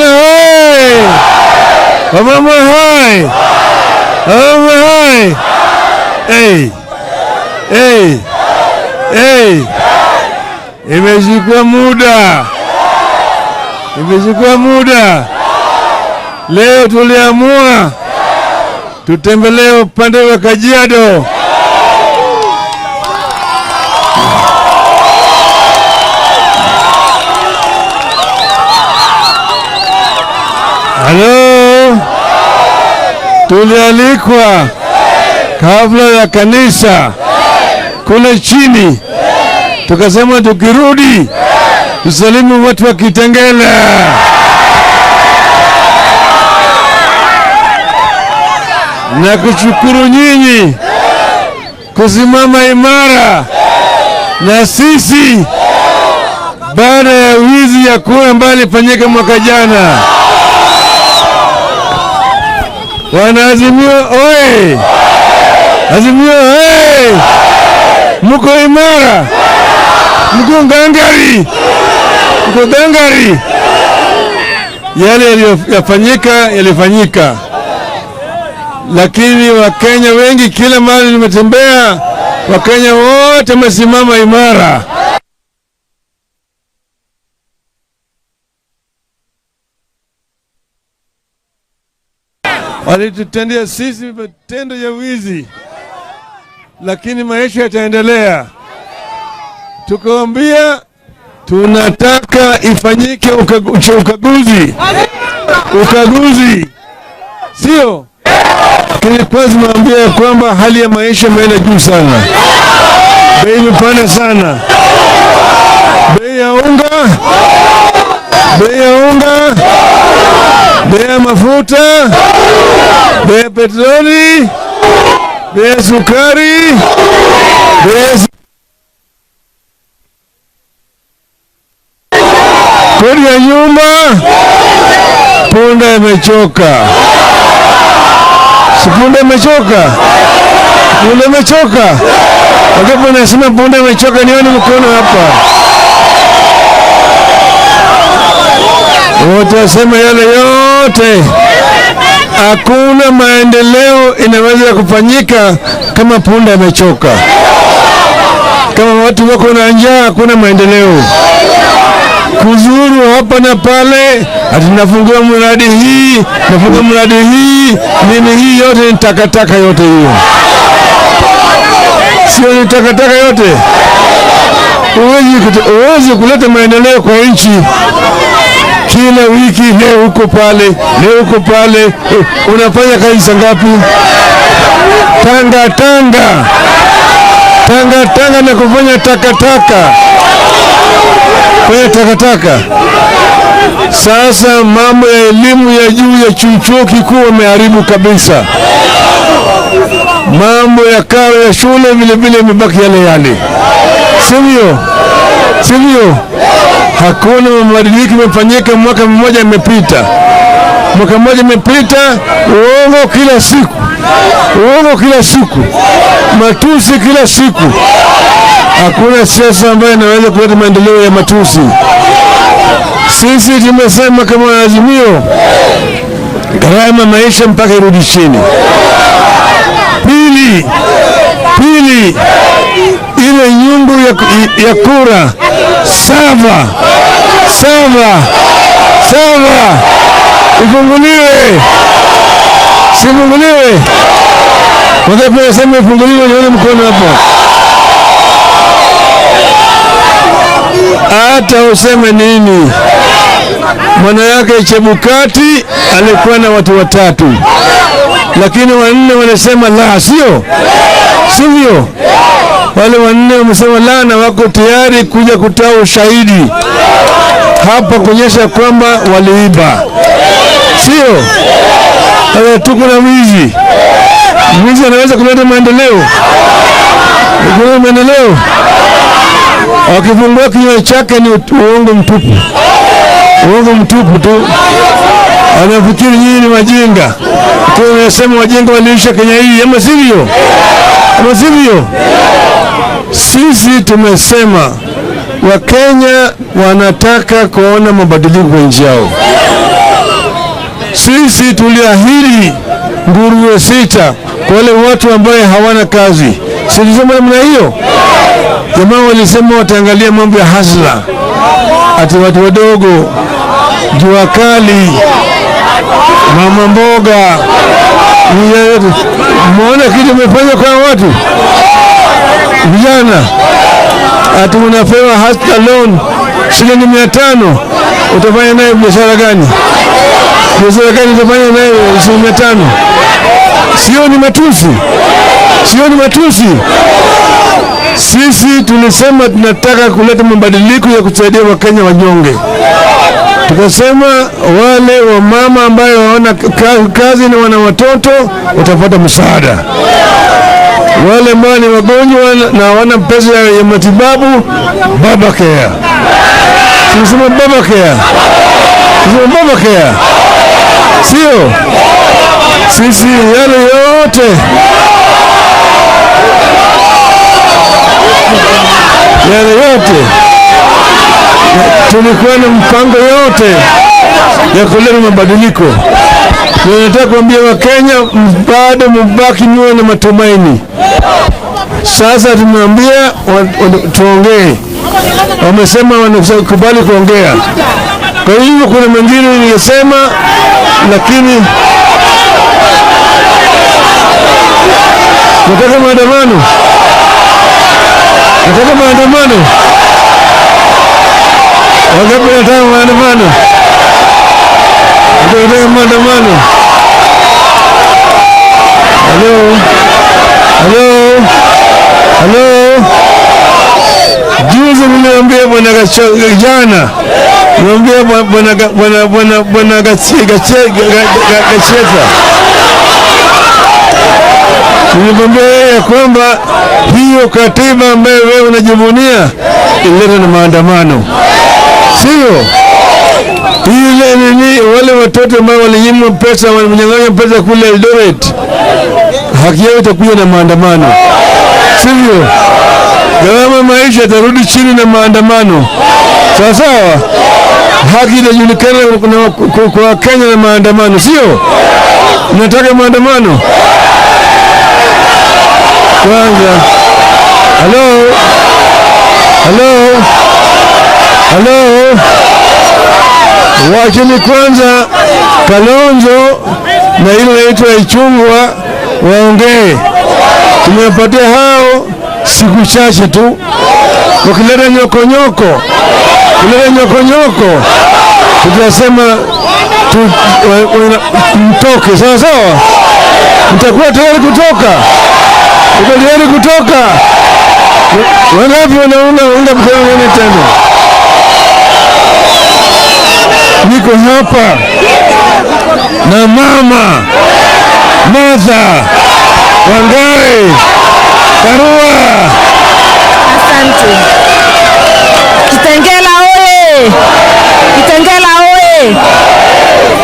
Vijana hai! Wamama hai! Wamama hai! Hey! Hey! Hey! Imechukua muda. Imechukua muda. Leo tuliamua tutembelee upande wa Kajiado. Halo, tulialikwa kabla ya kanisa kule chini, tukasema tukirudi tusalimu watu wa Kitengela. Na kushukuru nyinyi kusimama imara na sisi baada ya wizi ya kura ambayo ilifanyika mwaka jana. Wanaazimio oye! Azimio oye! Mko imara, mko ngangari, mko gangari. Yale yaliyofanyika yalifanyika, lakini Wakenya wengi, kila mahali nimetembea, Wakenya wote wamesimama imara. Walitutendea sisi matendo ya wizi, lakini maisha yataendelea. Tukaambia tunataka ifanyike ukaguzi. Ukaguzi. Sio? Kilikuwa zimeambia kwamba hali ya maisha imeenda juu sana. Bei imepanda sana. Bei ya unga, bei ya unga, bei ya mafuta, bei ya petroli, bei ya sukari, bei ya kodi ya nyumba. Punda imechoka. Si punda imechoka? Punda imechoka. Wakati nasema punda imechoka, nione mkono hapa. Wote wasema yale yote. Hakuna maendeleo inaweza kufanyika kama punda imechoka. Kama watu wako na njaa, hakuna maendeleo. Kuzuru hapa na pale, atinafungua mradi hii, nafungua mradi hii, nini hii yote ni takataka yote hiyo. Sio ni takataka yote. Huwezi kuleta maendeleo kwa nchi. Kila wiki leo uko pale, leo uko pale, unafanya kazi ngapi? Tanga tanga. Tanga tanga na kufanya takataka. Kufanya takataka. Sasa mambo ya elimu ya juu ya chuo kikuu wameharibu kabisa. Mambo ya karo ya shule vile vile imebaki yale yale. Sivyo? Sivyo? Hakuna mabadiliko yamefanyika. Mwaka mmoja imepita. Mwaka mmoja imepita, uongo kila siku. Uongo kila siku. Matusi kila siku. Hakuna siasa ambayo inaweza kuleta maendeleo ya matusi. Sisi tumesema kama Azimio, gharama maisha mpaka irudi chini. Pili, ile nyungu ya kura sava ifunguliwe. Sifunguliwe. Wangapi wanasema ifunguliwe? Nione mkono hapo. Hata useme nini, mwana yake Chebukati alikuwa na watu watatu, lakini wanne wanasema la, sio? Sivyo? Wale wanne wamesema la na wako tayari kuja kutoa ushahidi hapa kuonyesha kwamba waliiba. Sio? Haya, tuko na wizi. Mwizi anaweza kuleta maendeleo? Kuleta maendeleo? Akifungua kinywa chake ni uongo mtupu. Uongo mtupu tu. Anafikiri nyinyi ni wajinga. Tunasema wajinga waliisha Kenya hii, ama sivyo? Ama sivyo? Sisi tumesema Wakenya wanataka kuona mabadiliko kwa nchi yao. Sisi tuliahidi nguruwe 6 kwa wale watu ambao hawana kazi. Si tulisema namna hiyo? Jamaa walisema wataangalia mambo ya hasla, ati watu wadogo, jua kali, mama mboga. Muone kitu umefanya kwa watu vijana, ati unapewa hustler loan shilingi 500, utafanya naye biashara gani? Biashara gani utafanya naye shilingi 500? Sio ni matusi? Sio ni matusi? Sisi tulisema tunataka kuleta mabadiliko ya kusaidia Wakenya wanyonge. Tukasema wale wamama ambao hawana kazi na wana watoto watapata msaada. Wale ambao ni wagonjwa na hawana pesa ya matibabu, baba care. Tulisema baba care. Tulisema baba care. Sio? Sisi yale yote, yale yote tulikuwa na mpango yote ya kuleta mabadiliko. Ninataka kuambia Wakenya bado mbaki niwe na matumaini. Sasa tumeambia tuongee. Wamesema wanakubali kuongea. Kwa hivyo kuna mengine ningesema, lakini nataka maandamano. Nataka maandamano. Wangapi wanataka maandamano? Wanataka maandamano. Hello. Hello. Hello. Juzi niliambia bwana jana, niliambia bwana Gacheta. Nilimwambia yeye kwamba hiyo katiba ambayo wewe unajivunia ileta na maandamano. Sio? Ile nini, wale watoto ambao walinyimwa pesa, walinyang'anywa pesa kule Eldoret, haki yao itakuja na maandamano. Sivyo? Gharama maisha itarudi chini na maandamano. Sawa sawa? Haki itajulikana kwa Kenya na maandamano, sio? Nataka maandamano. Kwanza. Hello. Hello. Hello. Wacheni kwanza Kalonzo na ile inaitwa Ichung'wah waongee. Tumewapatia hao siku chache tu. Wakileta nyokonyoko, kuleta nyokonyoko, tutasema mtoke. Sawa sawa? Mtakuwa tayari kutoka? Uko tayari kutoka? Wangapi wanaunga mkono tena? Niko hapa na mama Martha Wangari Karua. Asante. Kitengela oye! Kitengela oye!